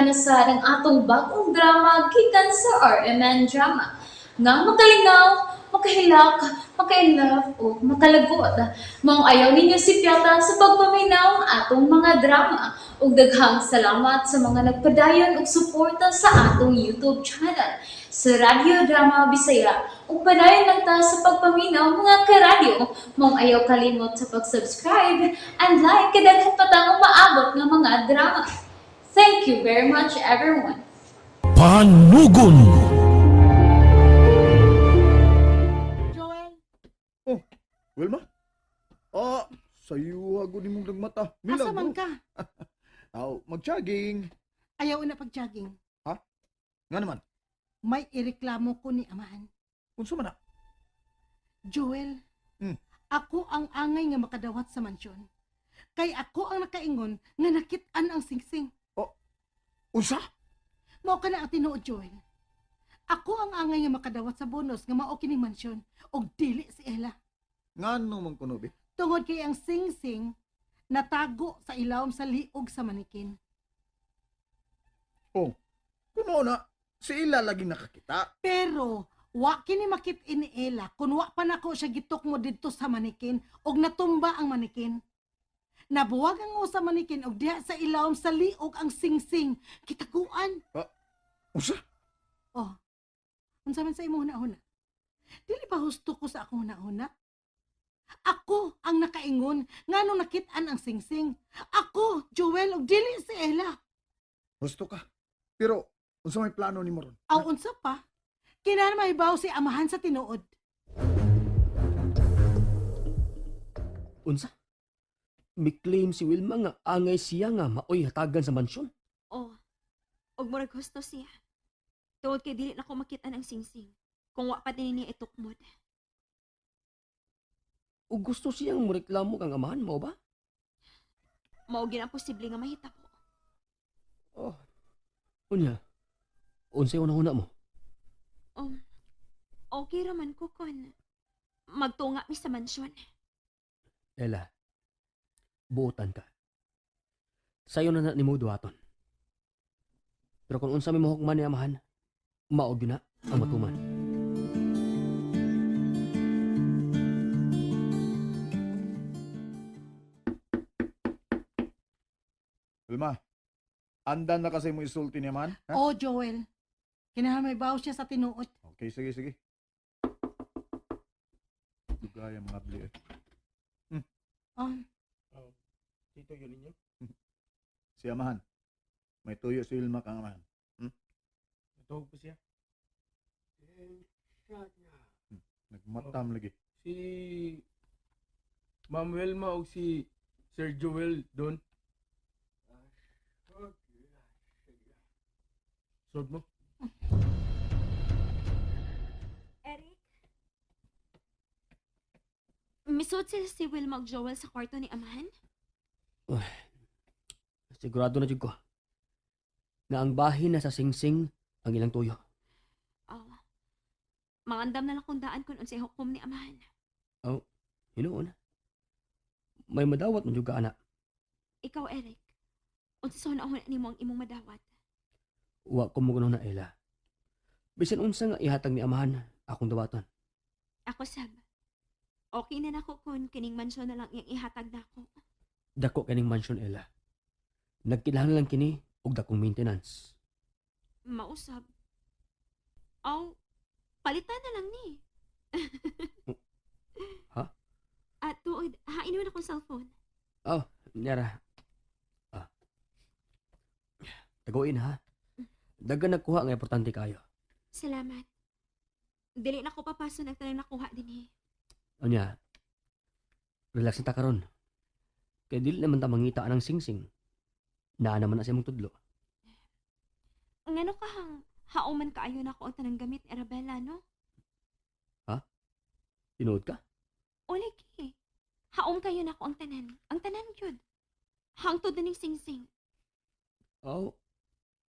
na sa ang atong bagong drama gikan sa RMN Drama. Nga makalingaw, makahilak, maka-inlove o makalagot. Maong ayaw ninyo sipyata sa pagpaminaw ang atong mga drama. Ug daghang salamat sa mga nagpadayon og suporta sa atong YouTube channel sa Radyo Drama Bisaya. Ug padayon lang ta sa pagpaminaw, mga karadyo. Maong ayaw kalimot sa pag-subscribe and like kay daghan pa tang umaabot nga mga drama. Thank you very much, everyone. Panugon. Joel, Oh, Wilma? Ah, sayo ko ni mong nagmata. asa man ka? Aw, mag-jogging. Ayaw na pag-jogging. Nga naman, May ireklamo ko ni amahan. unsa man na? Joel, ako ang angay nga makadawat sa mansyon. Kay ako ang nakaingon nga nakit-an ang singsing. Unsa? Mao ka na ang tinuod, Joel. Ako ang angay nga makadawat sa bonus nga mao kining mansyon og dili si Ella. Ngano man kuno bi? Tungod kay ang singsing natago sa ilawom sa liog sa manikin. Oh, kuno na si Ila lagi nakakita. Pero wa kini makit-in ni Ella kun wa pa nako siya gitukmo didto sa manikin og natumba ang manikin. Nabuwag ang usa manikin og diha sa ilawom sa liog ang singsing kitaguan. Unsa? Oh. Unsa man sa imong hunahuna? Dili ba husto ko sa akong hunahuna? Ako ang nakaingon nganong nakit-an ang singsing. Ako, Joel, og dili si Ella. Husto ka. Pero unsa may plano nimo ron? Aw unsa pa? Kinahanglan mahibaw si amahan sa tinuod. Unsa? Mi-claim si Wilma nga angay siya nga maoy hatagan sa mansyon. Oh, og murag husto siya. Tungod kay dili na ko makit-an ang singsing. Kung wa pa din niya itukmod. Ug gusto siyang moreklamo kang amahan mo ba? Mao gyud ang posible nga mahitabo. Oh. Unya. Unsay una-una mo? Okay ra man ko kon magtunga mi sa mansyon. Ella. Buotan ka. Sayo na na nimo duhaton. Pero kung unsa may mahukman ni amahan, mao gyud na ang matuman. Wilma, andan na kasi mo isulti niya man? Ha? Oh, Joel. Kinahanglan mahibaw siya sa tinuod. Okay, sige, sige. Dugay ang mga bli eh. Oh, Dito yun ninyo. Si amahan. May tuyo si Wilma kang amahan. Natuhog pa siya. Eh, siya niya. Nagmatam lagi. Si Ma'am Wilma o si Sir Joel doon. Sod mo? Eric? Misod sila si Wilma ug Joel sa kwarto ni Amahan? Sigurado na jud ko na ang bahin na sa singsing ang ilang tuyo. Oh. Mangandam na lang kung daan kung unsay hukom ni Amahan. Hinuon. May madawat man jud ka ana. Ikaw, Eric. Unsa sa hunahuna nimo ang imong madawat? Wa ko mo na Ella. Bisan unsa nga ihatag ni amahan akong dawaton. Ako sab. Okay na nako kun kining mansyon na lang iyang ihatag nako. Dako kining mansion, Ella. Nagkinahanglan lang kini og dakong maintenance. Mausab. Aw, palitan na lang ni. Ha? At tuod, hain naman akong cellphone. Oh, nyara. Ah. Taguin ha. Dagan nagkuha nga importante kayo. Salamat. Dili na ko papaso ng tanang nakuha din eh. Unya. Relax na ta karon. Kay dili naman ta mangita anang singsing. Naa naman na sa imong tudlo. Ngano ka hang haoman kaayo na ako ang tanang gamit ni Arabella, no? Tinuod ka? Olegi. Haom kayo na ako ang tanan. Ang tanan gyud. Hangtod na ning singsing. Oh,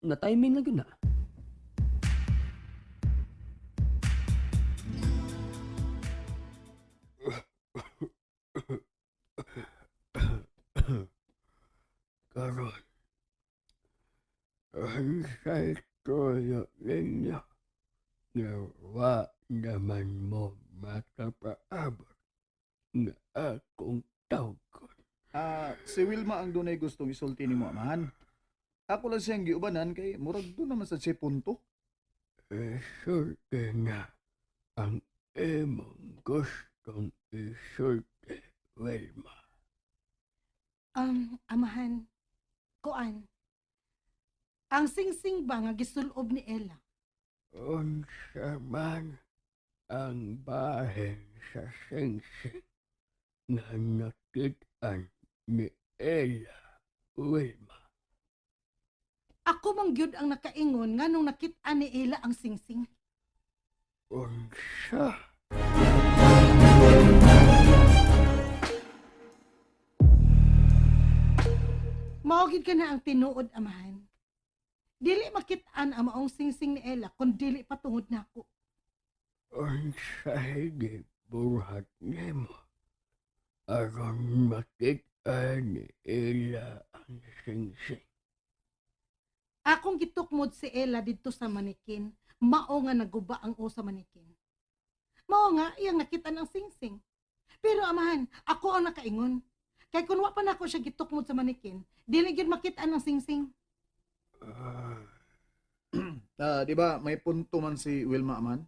na timing lang yun na. Karon. Unsay tuyo ninyo nga wa naman mo makapaabot nga akong tawgon? Ah, si Wilma ang dunay gustong isulti nimo, amahan. Ako lang siyang giubanan kay murag doon naman sa siya punto. Isulti na ang imong gustong isulti, Wilma. Amahan, kuan. Ang singsing ba nga gisulob ni Ella? Unsa man ang bahin sa singsing nga nakit-an ni Ella, Wilma? Ako mang gyud ang nakaingon nga nung nakit-an ni Ella ang singsing. Unsa? Mao gid ka na ang tinuod, amahan. Dili makit-an ang maong singsing ni Ella kung dili patungod nako. Unsay gibuhat nimo aron makit-an ni Ella ang singsing? Akong gitukmod si Ella didto sa manikin, mao nga naguba ang o sa manikin. Mao nga iyang nakit-an ang singsing. Pero amahan, ako ang nakaingon. Kay kun wa pa nako siya gitukmod sa manikin, dili gyud makit-an ang singsing. Ah, Ah, di ba may punto man si Wilma, amahan?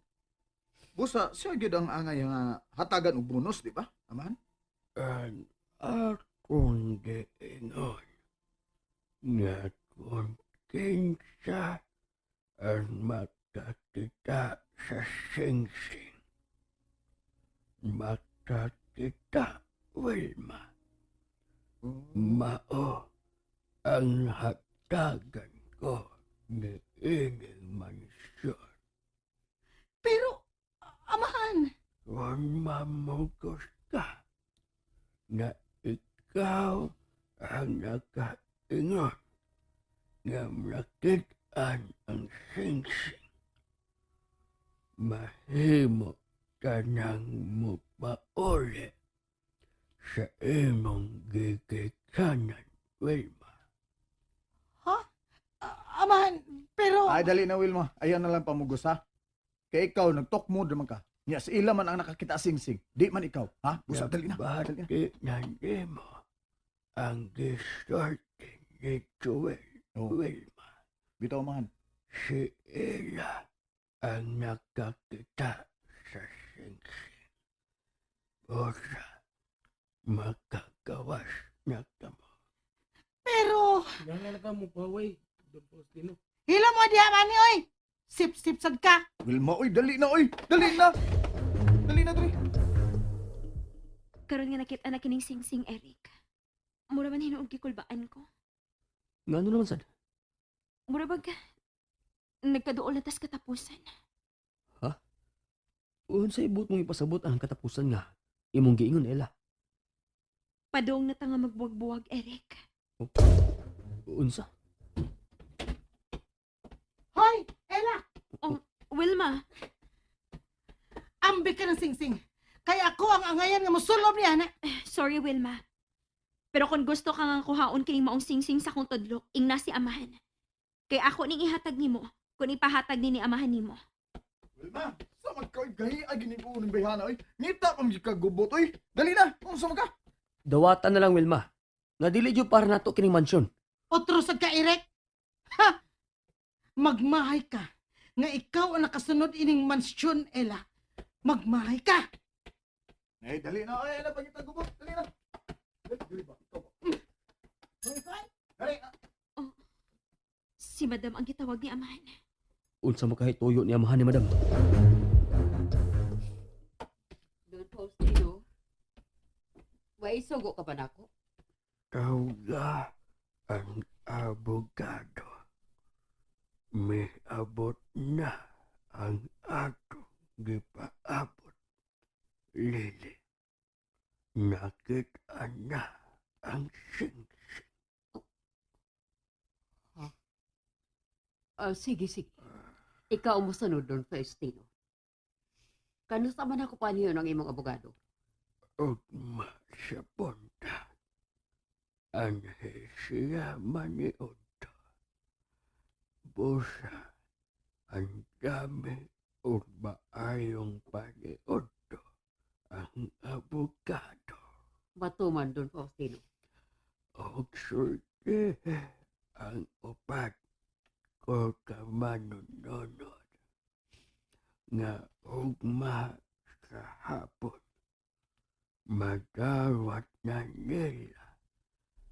Busa siya gyud ang angay nga hatagan og bonus, di ba? Amahan? Ang akong giingon nga kung kinsa ang makakita sa singsing, makakita, Wilma, mao ang hatagan ko ni ining mansyon. Pero amahan, Kung mamugos ka na ikaw ang nakaingon nga nakit-an ang singsing, mahimo ka nang mupauli sa imong gigikanan, Wilma. Ha? Amahan, pero Ay, dali na, Wilma. Ayaw na lang pamugos, ha? Kay ikaw, nagtokmod naman ka. Nya, si ila man ang nakakita singsing. Di man ikaw, ha? Busa, dali na. Dali na. Nabati na nimo ang gisulti ni Joel, Oh, Wilma. bitaw, amahan. Si Ella ang nakakita sa singsing. Ora, makagawas na kamo. Pero Kinahanglan ka mo paway, Don Faustino. hila mo diha mani oy. Sip-sip sad ka. Wilma, oy, dali na, oy! Dali na! Dali na, dali! Karon nga nakit-an na kining singsing, Eric. Mura man hinuog gikulbaan ko. Ngano naman sad? Mura bag nagkaduol na tas katapusan. Unsay buot mong ipasabot ang katapusan nga imong giingon, Ella? Padong na ta nga magbuwag-buwag, Eric. Unsa? Hoy, Ella, Wilma, ambi ka ng singsing. Kaya ako ang angayan nga mosulob niya na. Sorry, Wilma. Pero kung gusto ka nga kuhaon kining maong singsing sa akong tudlok, ingna si amahan. Kay ako ning ihatag nimo, kung ipahatag ni amahan nimo. Wilma, sa magka, oy, gahi ay ginibuo ng bayhana, oy. Ngita pa ka gubot, oy. Dali na! Unsa man ka? Dawatan na lang, Wilma. Nga dili jud para nato kining mansyon. Otro sad ka, Eric. Ha! Magmahay ka nga ikaw ang nakasunod ining mansyon, Ella. Magmahay ka. Eh, dali na, oy. Ano, pagita gubot. Dali na. Dali, dali ba? Ikaw ba? Dali na. Si Madam ang gitawag ni amahan. Unsa mo kahit tuyo ni amahan ni madam? Don Faustino, way sugo ka ba nako? Tawga ang abogado. Miabot na ang ato gipaabot. Lili, nakita na ang singsing. Ah, sige, sige. Ikaw mo sunod, Don Faustino. Kanusa man ako pa niyo ng imong abogado? Ugma sa punta. Anhe siya maniod. Busa ang dami ug maayong paniudto ang abogado. Matuman, Don Faustino. Og sulti ang upat ko ka manununod nga ugma sa hapon madawat na nila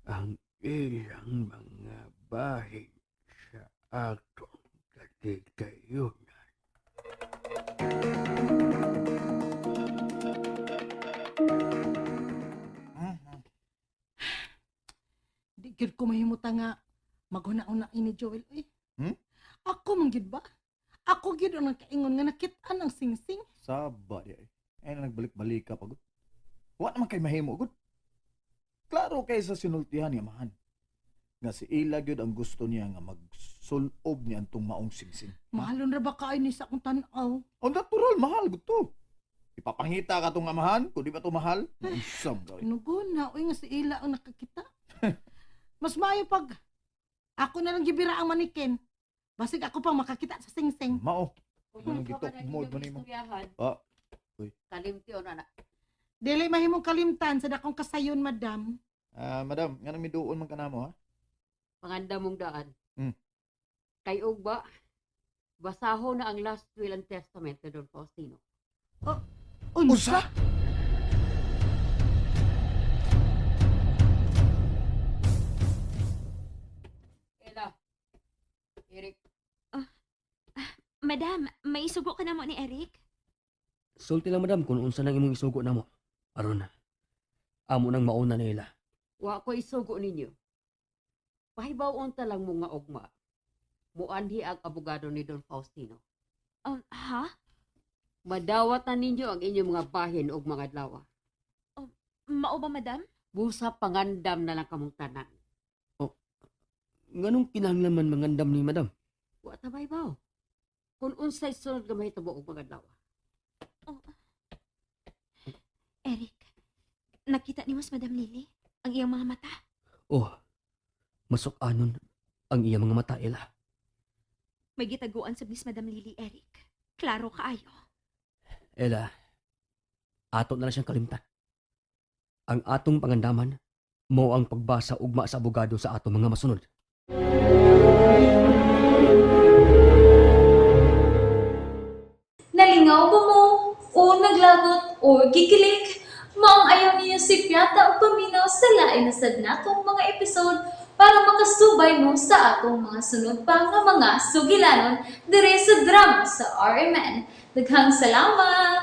ang ilang mga bahin sa atong katigayunan. Di gyud ko mahimuta nga maghuna-una ini Joel eh. Hmm? Ako man gyud ba? Ako gyud ang nakaingon nga nakit-an ang singsing. Saba di ay. Ay na nagbalik-balik ka pagod. Wa naman kay mahimo gud. Klaro kay sa sinultihan ni amahan. Nga si Ila gyud ang gusto niya nga magsulob ni antong maong singsing. Mahalon ra ba kaayo ni sa akong tan-aw? Ang natural mahal gud to. Ipapangita ka tong amahan kung di ba to mahal? Usam ka. Nuguna, uy nga si Ila ang nakakita. Mas maayo pag ako na lang gibira ang manikin. Basig ako pang makakita sa singsing. Mao. Kung Anong pa gitok na mo, inyong ba nimo? istoryahan, Ah, uy. Kalimtion na na. Dili mahimong kalimtan sa dakong kasayon, madam. Ah, madam, nga nang miduon man kanamo ha? Panganda mong daan. Kay ugba, basaho na ang last will and testament ni Don Faustino. Unsa? Ella, Eric, Madam, may isugo ka na mo ni Eric? Sulti lang madam kung unsa nang imong isugo namo. Aron amo nang mauna ni Ella. wa ko isugo ninyo. Pahibaw unta lang mo nga ugma. Muanhi ang abogado ni Don Faustino. Ha? Madawat na ninyo ang inyong mga bahin ug mga adlaw. Mao ba, madam? Busa pangandam na lang kamong tanan. Nganong kinahanglan man mangandam ni madam? Wa ta bahibaw. Kung unsay sunod nga mahitabo og mga adlaw. Eric, nakita ni mas Madam Lily ang iyang mga mata. Oh, masuk-anon ang iya mga mata, Ella. May gitaguan sa Miss Madam Lily, Eric. Klaro kaayo. Ella, ato na lang siyang kalimtan. Ang atong pangandaman, mao ang pagbasa ugma sa abogado sa atong mga masunod. Nalingaw ba mo? O naglagot o gikilig? Maong ayaw niyo si Piata o paminaw sa lain na sad natong mga episode para makasubay mo sa atong mga sunod pa nga mga sugilanon dire sa drama sa RMN. Daghang salamat!